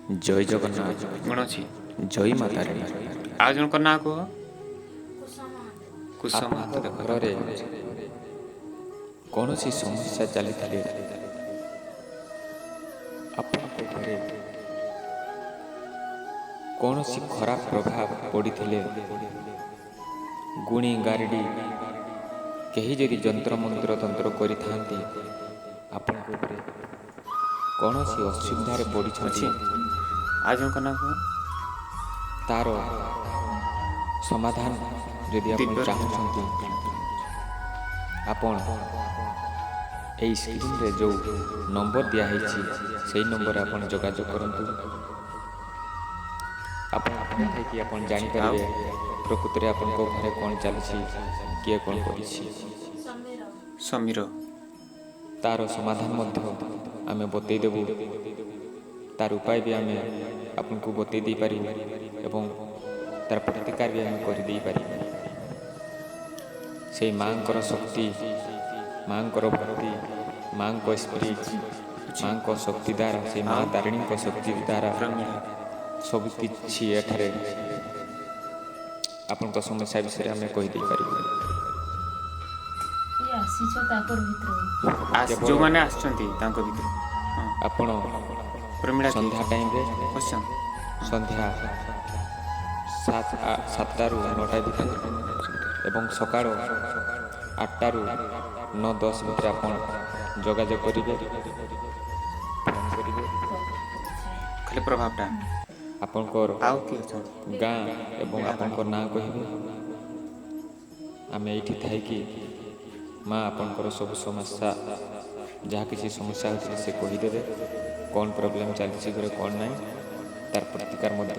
ଜୟ ଜଗନ୍ନାଥ। ଗୁଣ ଅଛି। ଜୟ ମା ତାରିଣୀ। ଆଉ ଜଣଙ୍କ ନାଁ କୁହ। କୁଶ ଆପଣଙ୍କ ମହାନ୍ତ, ଦେଖ ଘରରେ ତାଙ୍କର ଗୁଣ ଅଛି। କୌଣସି ସମସ୍ୟା ଚାଲିଥିଲେ, ଆପଣଙ୍କ ଘରେ କୌଣସି ଖରାପ ପ୍ରଭାବ ପଡ଼ିଥିଲେ, ଗୁଣି ଗାରିଡ଼ି କେହି ଯଦି ଯନ୍ତ୍ର ମନ୍ତ୍ର ତନ୍ତ୍ର କରିଥାନ୍ତି, ଆପଣଙ୍କ ଉପରେ କୌଣସି ଅସୁବିଧାରେ ପଡ଼ିଛନ୍ତି, ଅଛି। ଆଉ ଜଣଙ୍କ ନାଁ କୁହ। ତାର ସମାଧାନ ଯଦି ଆପଣ ଦିବ୍ୟ ଚାହୁଁଛନ୍ତି, ଆପଣ ଏଇ ସ୍କ୍ରିନ୍ରେ ଯେଉଁ ନମ୍ବର ଦିଆହେଇଛି, ସେଇ ନମ୍ବରରେ ଆପଣ ଯୋଗାଯୋଗ କରନ୍ତୁ। ଆପଣ ଘରେ ଥାଇକି ଆପଣ ଅଛି। ଆଉ ଜାଣିପାରିବେ ପ୍ରକୃତରେ ଆପଣଙ୍କ ଘରେ କ'ଣ ଚାଲିଛି, କିଏ କ'ଣ କରିଛି। ସମୀର। ତାର ସମାଧାନ ମଧ୍ୟ ଆମେ ବତେଇ ଦେବୁ, ତାର ଉପାୟ ବି ଆମେ ଆପଣଙ୍କୁ ବତେଇ ଦେଇପାରିବୁ ଏବଂ ତାର ପ୍ରତିକାର ବି ଆମେ କରିଦେଇପାରିବୁ। ସେଇ ମାଆଙ୍କର ଶକ୍ତି, ମାଆଙ୍କର ଭକ୍ତି, ମାଆଙ୍କ ସ୍ପିରିଟ୍, ଅଛି। ମାଆଙ୍କ ଶକ୍ତି ଦ୍ୱାରା, ସେଇ ମା ଆଉ ତାରିଣୀଙ୍କ ଶକ୍ତି ଦ୍ୱାରା ପ୍ରମିଳା। ସବୁ କିଛି ଏଠାରେ ଆପଣଙ୍କ ସମସ୍ୟା ବିଷୟରେ ଆମେ କହିଦେଇପାରିବୁ। ଇଏ ଆସିଛ ତାଙ୍କର ଭିତରୁ। କେବଳ ଯୋଉମାନେ ଆସିଛନ୍ତି ତାଙ୍କ ଭିତରୁ, ହଁ। ଆପଣ ପ୍ରମିଳା କିଏ? ସନ୍ଧ୍ୟା ଟାଇମ୍ରେ, ବସିଛନ୍ତି। ସନ୍ଧ୍ୟା 7ଟାରୁ 9ଟା ଭିତରେ ଏବଂ ସକାଳ 8ଟାରୁ 9:10 ଭିତରେ ଆପଣ ଯୋଗାଯୋଗ କରିବେ, ଫୋନ୍ କରିବେ। ଖାଲି ପ୍ରଭାବଟା। ଆପଣଙ୍କର ଆଉ କିଏ ଅଛନ୍ତି? ଗାଁ ଏବଂ ଆପଣଙ୍କ ନାଁ କହିବେ। ଆମେ ଏଇଠି ଥାଇକି ମା ଆପଣଙ୍କର ସବୁ ସମସ୍ୟା, ଯାହା କିଛି ସମସ୍ୟା ହେଉଥିଲେ ସେ କହିଦେବେ, କ'ଣ ପ୍ରୋବ୍ଲେମ୍ ଚାଲିଛି ଘରେ, କ'ଣ ନାହିଁ, ତାର ପ୍ରତିକାର ମଧ୍ୟ